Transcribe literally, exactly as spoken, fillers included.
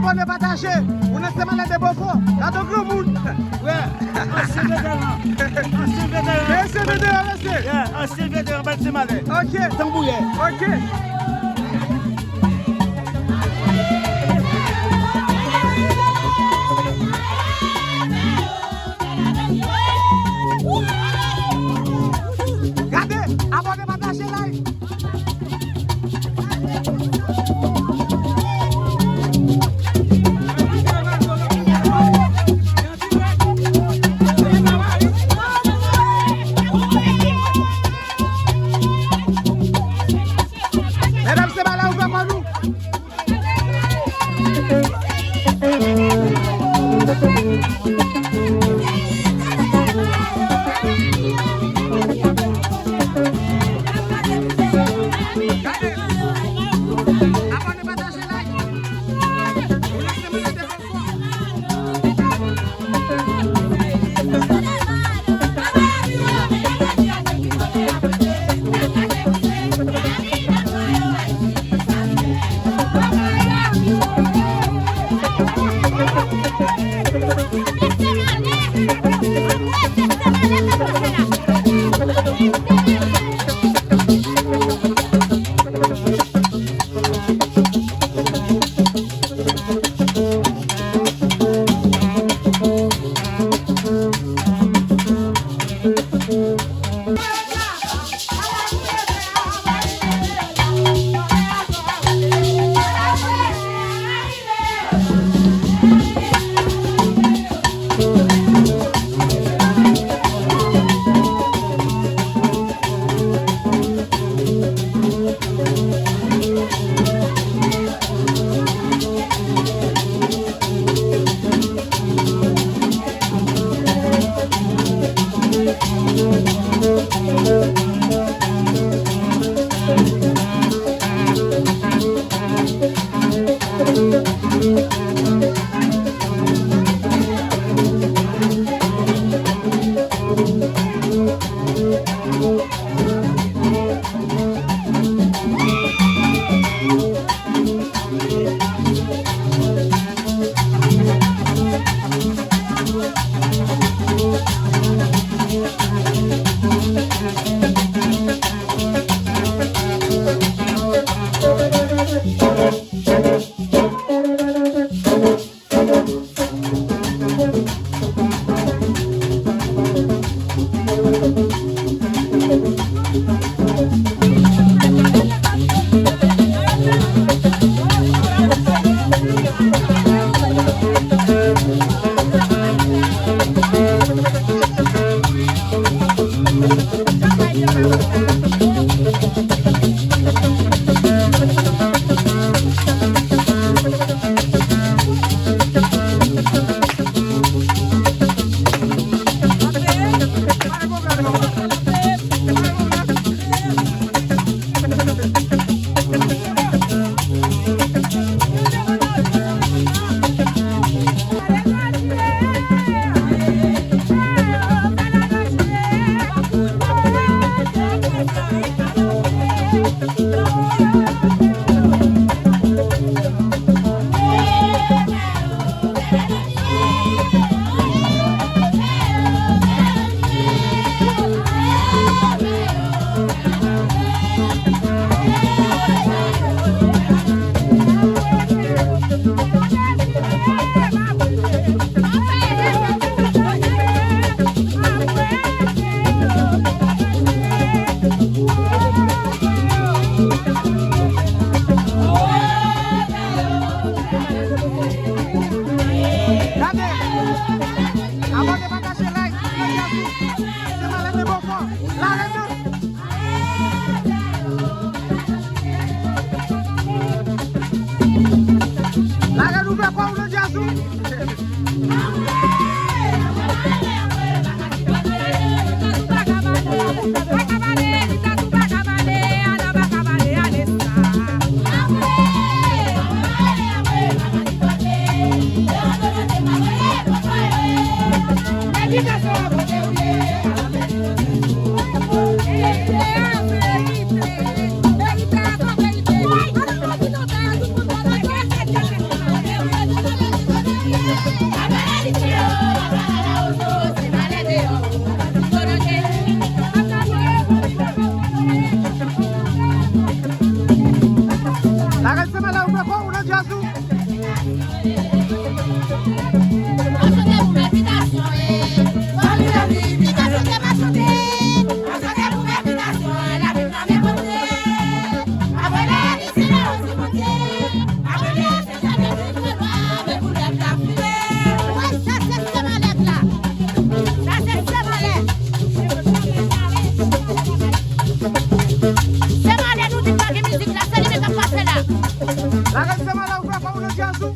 Abòne, pataje. Ou nan Senmalè de Bofò. Gade yon granmoun. Frè, ansyen veteran. Ansyen veteran. Ansyen veteran, mesye. Yeah, ansyen veteran, bat Senmalè. Ok. Tanbouyè. Ok. Gade, abòne, pataje, like. Medam, se bagay la ouvè kò nou. Gade! Abòne, pataje, like, Senmalè de Bofò. Lage nou. Lage nou, fè kò w nan djaz ou. Lagad se malè ou fè kò ou nan djaz ou. Sa se sèm anlè la. Sa se sèm anlè. Sèm anlè nou di pa gen mizik la, se li menm k ap pase la. Lagad sèm anlè ou fè kò ou nan djaz ou.